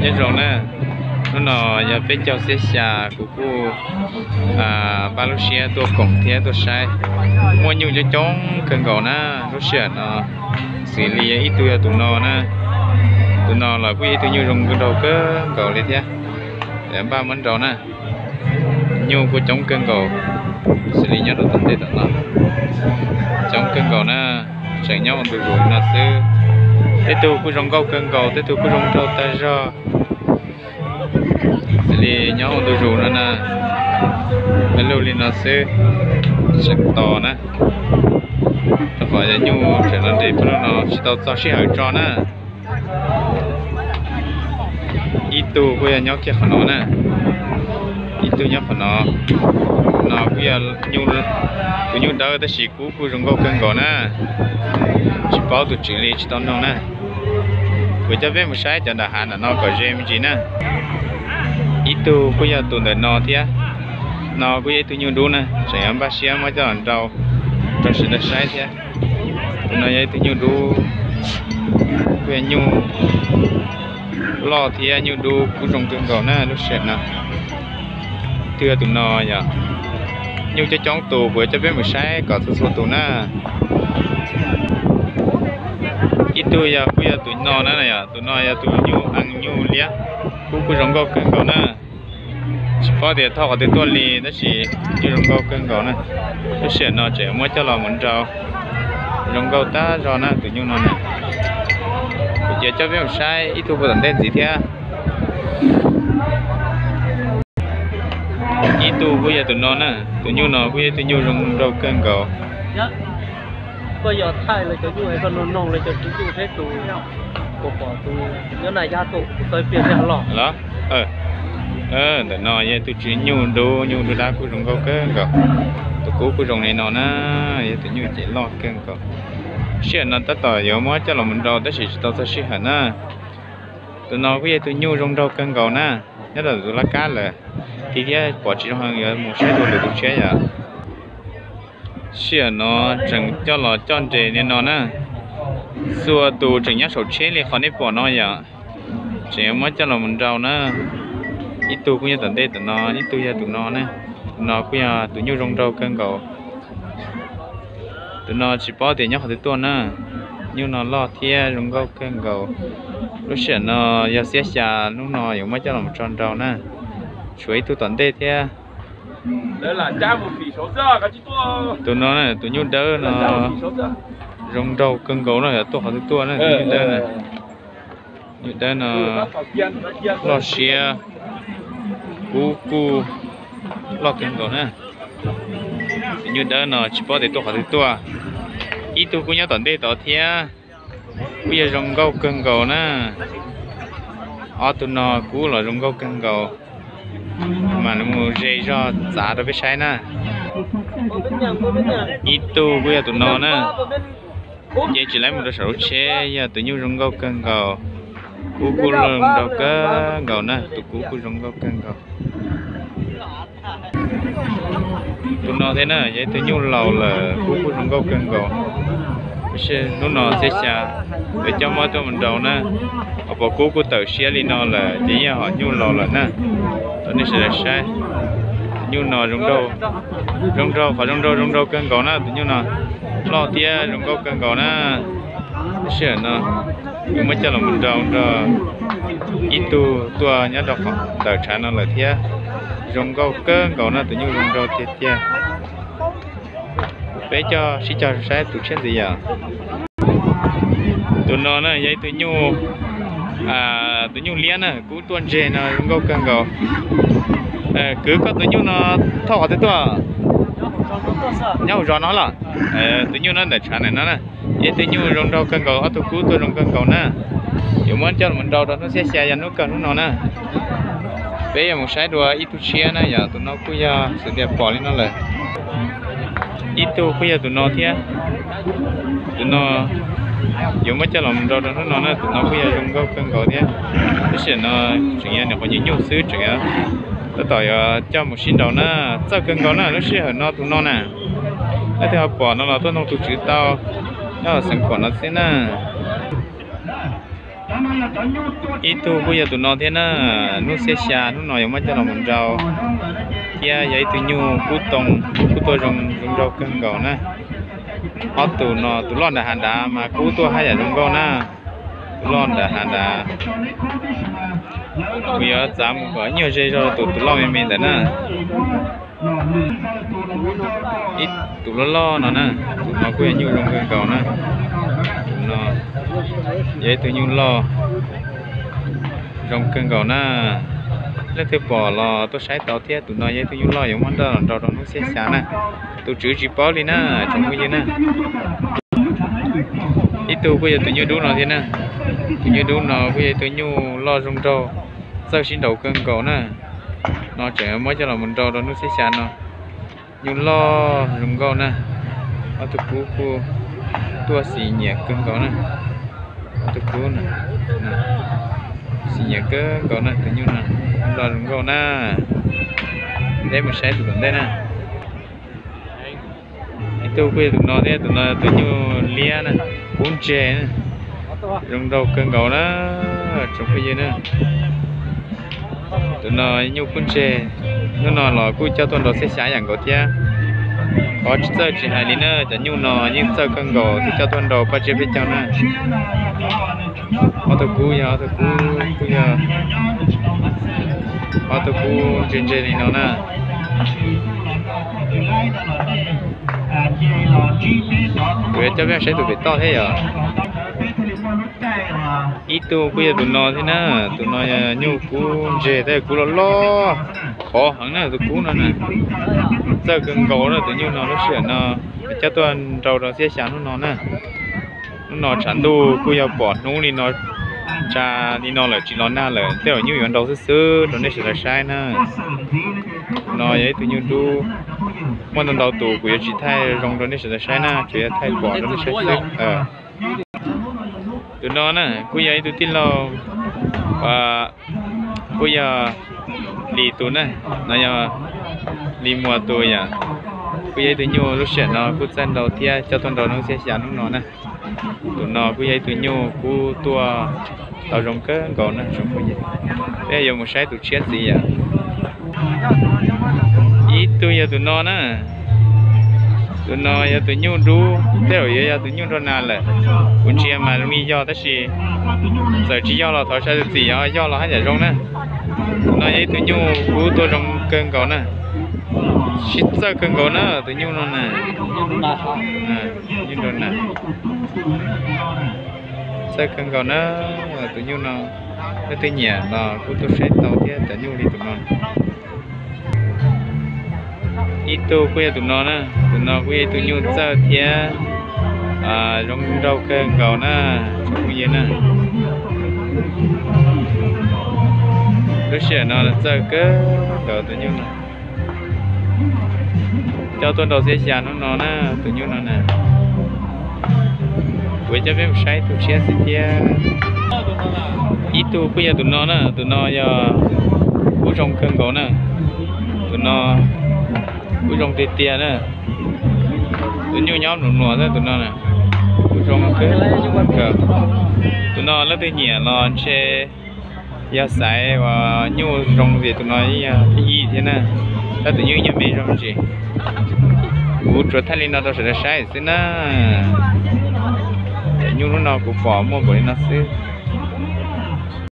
Nyob zoo na, hnub no yog peb caug xiab xya, kuv kuj npaj lub siab tuaj koom thiab tuaj saib. Muaj nyuj coob coob kawg nkaus na, lub sij hawm no xws li ib tug yog tus no na, tus no los kuj yog ib tug nyuj zoo nraug kawg nkaus li thiab. Npaj muab nrau na, nyuj kuj coob kawg nkaus, xws li nyob rau tom ntej tom no coob kawg nkaus na, tseem nyob ua ntu zus no xwb. Tej tug kuj zoo nkauj kawg nkaus, tej tug kuj zoo nraug tag zog. Xws li nyob ua ntu zus no na, peb lub li no xwb, tseem tos na, rau qhov yog nyuj tseem los nres peb lub no tsis tau txog sij hawm tso na. Ib tug kuj yog nyob kiag qhov no na, ib tug nyob qhov no, no kuj yog tus nyuj dawb tab sis kub kuj zoo nkauj kawg nkaus na. Tsis paub tus tswv li tsis tau noog na. Kuv coj peb mus saib cov nram hav nram no kom ze me ntsis na. Ib tug kuj yog tus ntawm no thiab, no kuj yog ib tug nyuj dub na, tseem yuav npaj siab muab coj los nrau rau sawv daws saib thiab. Tus no yog ib tug nyuj dub, kuj yog nyuj loj thiab nyuj dub kuj zoo kawg nkaus na lub sij hawm no. Twb yog tus no yog nyuj coob coob tus, kuv coj peb mus saib kom txhua txhua tus na. Ib tug yog kuj yog tus no na, yog tus no yog tus nyuj ees nyuj liab, kub kuj zoo nkauj kawg nkaus na. Tsis paub tias thauj qhov twg tuaj li tab sis nyuj zoo nkauj kawg nkaus na. Lub sij hawm no tseem muab coj los mus nrau, zoo nkauj tag zog na tus nyuj no na. Kuv cia coj peb mus saib ib tug puag tom ntej ntxiv thiab. Ib tug kuj yog tus no na, tus nyuj no kuj yog tus nyuj zoo nraug kawg nkaus. Koj yog thaij lawv cov nyuj es koj noog noog lawv cov tswv nyuj seb tus, kuv pom tus nyob na yab tuaj kuv tau ib pliag thiaj loj los. Ntawm no yog tus tswv nyuj dub, nyuj dub dab kuj zoo nkauj kawg nkaus. Tus kub kuj zoo li no na, yog tus nyuj ces loj kawg nkaus. Sij hawm no tab tom yuav muab coj los mus nrau tab sis tsis tau txog sij hawm na. Tus no kuj yog tus nyuj zoo nraug kawg nkaus na, nyob rau tus laj kab lawm. Tiv thiab pom tsis zoo heev yuav mus saib dua lwm tus tshiab yom. Sij hawm no tseem coj los coj nres li no na. Txhua tus tseem nyob saum tsheb li qhov nej pom no yom. Tseem yuav muab coj los mus nrau na. Ib tug kuj yog tom ntej tom no, ib tug yog tus no na. Tus no kuj yog tus nyuj zoo nraug kawg nkaus. Tus no tsis paub tias nyob qhov twg tuaj na. Nyuj no loj thiab zoo nkauj kawg nkaus. Lub sij hawm no yog xiab xya, hnub no yuav muab coj los tso nrau na. Tshuav ib tug tom ntej thiab. Tus no, tus nyuj dawb no zoo nraug kawg nkaus no, yog tuaj qhov twg tuaj na, tus nyuj dawb na. Nyuj dawb no loj siab, kub kuj loj kawg nkaus na. Tus nyuj dawb no tsis paub tias tuaj qhov twg tuaj. Ib tug kuj nyob tom ntej tod thiab, kuj yog zoo nkauj kawg nkaus na. Ob tug no kub los zoo nkauj kawg nkaus, mas mus ze zog txav rau peb saib na. Ib tug kuj yog tus no na, ces tsis laib mus rau saum lub tsheb, yog tus nyuj zoo nkauj kawg nkaus, kub kuj zoo nraug kawg nkaus na, tus kub kuj zoo nkauj kawg nkaus. Tus no thiab na yog ib tug nyuj laus lawm, kub kuj zoo nkauj kawg nkaus. Tab sis hnub no xiab xya, yuav coj muab tuaj mus nrau na. Ho pom kub kuj tawm siab li no lawm ces yeej ho nyuj laus lawm na. Rau nej sawv daws saib, tus nyuj no zoo nraug, qhov zoo nraug zoo nraug kawg nkaus na, tus nyuj no loj thiab zoo nkauj kawg nkaus na. Tab sis no yuav muab coj los mus nrau nrog ib tug tuaj nyob rau ntawm tshav no lawm thiab. Zoo nkauj kawg nkaus no, tus nyuj zoo nraug tiag tiag. Peb coj sib cog saib tus tshiab ntxiv yom. Tus no na yog ib tug nyuj, tus nyuj liab na, kub tuaj ntseg no zoo nkauj kawg nkaus. Kwv, koj tus nyuj no thauj qhov twg tuaj? Nyob hauv zos no los? Tus nyuj no ntawm tshav ntawm no na. Yog ib tug nyuj zoo nraug kawg nkaus, ob tug kub tuaj zoo kawg nkaus na. Yuav muab coj los nrau rau hnub xiab xya yog hnub kawg hnub no na. Peb yuav mus saib dua ib tug tshiab na yom, tus no kuj yog xws tias pom li no lawm. Ib tug kuj yog tus no thiab. Tus no yuav muab coj los nrau rau hnub no na, tus no kuj yog zoo nkauj kawg nkaus thiab. Tab sis no tseem yog nyuam qhuav nyuj nyuj xwb, tseem tab tom yuav coj mus sib nrau na. Txawj kawg nkaus na, lub sij hawm no tus no na, leej twg ho pom no los tuaj noog tus tswv tau, nyob xeev Khuam no xwb na. Ib tug kuj yog tus no thiab na, hnub xiab xya hnub no yuav muab coj los mus nrau, thiab yog ib tug nyuj kub too, kub tuaj zoo zoo nraug kawg nkaus na. Ob tug no tus loj nram hav nrad mas kub tuaj haj yam zoo nkauj na. Tus loj nram hav nrad, kuv yuav txav mus kom nyuag ze zog rau tus, tus loj me me ntawd na. Ib tus loj loj no na, tus no kuj yog nyuj zoo kawg nkaus na. Tus no yog ib tug nyuj loj zoo kawg nkaus na. Leej twg pom los tuaj saib tau thiab, tus no yog ib tug nyuj loj yuav muab nrauj los nrau rau hnub xiab xya na. Tus tswv tsis paub li na, tsoom phooj ywg na. Ib tug kuj yog tus nyuj dub no thiab na. Tus nyuj dub no kuj yog ib tug nyuj loj zoo nraug, txawj sib nraus kawg nkaus na. No tseem muab coj los mus nrau rau hnub xiab xya no. Nyuj loj zoo nkauj na. Ob tug kub kuj tuaj xis nyiam kawg nkaus na. Ob tug kub no xis nyiam kawg nkaus na, tus nyuj no loj zoo nkauj na. Peb mus saib tus tom ntej na. Ib tug kuj yog tus no thiab, tus no tus nyuj liab na, kub ntseg na, zoo nraug kawg nkaus na, tsoom phooj ywg na. Tus no nyuj kub ntseg, hnub no los kuj coj tuaj nrau xiab xya yam nkaus thiab. Qhov tsis txawj tsis hais li na, cov nyuj no yeej txawj kawg nkaus thiaj coj tuaj nrau paj tsiab peb caug na. Ob tug kub yog ob tug kub, kuj yog ob tug kub ntse ntse li no na. Kuv yuav coj peb saib tus pem toj thiab yom. Ib tug kuj yog tus no thiab na, tus no yog nyuj kub ntseg thiab, kub loj loj, khov heev na tus kub no na. Txawj kawg nkaus na tus nyuj no, lub sij hawm no coj tuaj nrau rau xiab xya hnub no na. Hnub no tshav ntuj kuj yog pom hnub li no, tsa li no lawm tsis los nag lawm, tej zaum nyuj yuav nrau xwb xwb rau nej sawv daws saib na. No yog ib tug nyuj dub, muaj ntau ntau tus, kuv yuav tsis thaij zoo rau nej sawv daws saib na, tsuas yog thaij pom rau nej saib xwb. Tus no na kuj yog ib tug tij laug, kuj yog Lis tus na, no yog Lis Muas tus yom. Kuj yog ib tug nyuj lub sij hawm no kuj txawj nrau thiab coj tuaj nrau hnub xiab xya hnub no na. Tus no kuj yog ib tug nyuj kub tuaj tau zoo kawg nkaus na tsoom phooj ywg. Peb yuav mus saib tus tshiab ntxiv yom. Ib tug yog tus no na. Tus no yog tus nyuj dub, tej zaum yuav yog tus nyuj nrog nas lawm. Kuv ntsia mas zoo li yog tab sis txawm tsis yog los thov sawv daws txim os, yog los haj yam zoo na. Tus no yog ib tug nyuj kub tuaj zoo kawg nkaus na. Sib txawj kawg nkaus na tus nyuj no na. Nyuj nrog nas txawj kawg nkaus na. Tus nyuj no leej twg nyiam los kuj tuaj saib tau thiab, cov nyuj li tus no. Ib tug kuj yog tus no na, tus no kuj yog ib tug nyuj txawj thiab zoo nraug kawg nkaus na, tsoom phooj ywg na. Lub sij hawm no txawj kawg nkaus tus nyuj no. Coj tuaj nrau xiab xya hnub no na, tus nyuj no na. Kuv coj peb mus saib tus tshiab xwb thiab. Ib tug kuj yog tus no na, tus no yog kub zoo kawg nkaus na. Tus no kub zoo tiag tiag na. Tus nyuj nyob nus nuas xwb tus no na. Kub zoo kawg. Tus no leej twg nyiam los ntshe yog xaiv uas nyuj zoo ces tus no yog thib ib thiab na. Tab tus nyuj nyuag me zoo tsis. Kuv tsuas thaij li no rau sawv daws saib xwb na. Cov nyuj hnub no kuv pom muaj npaum li no xwb.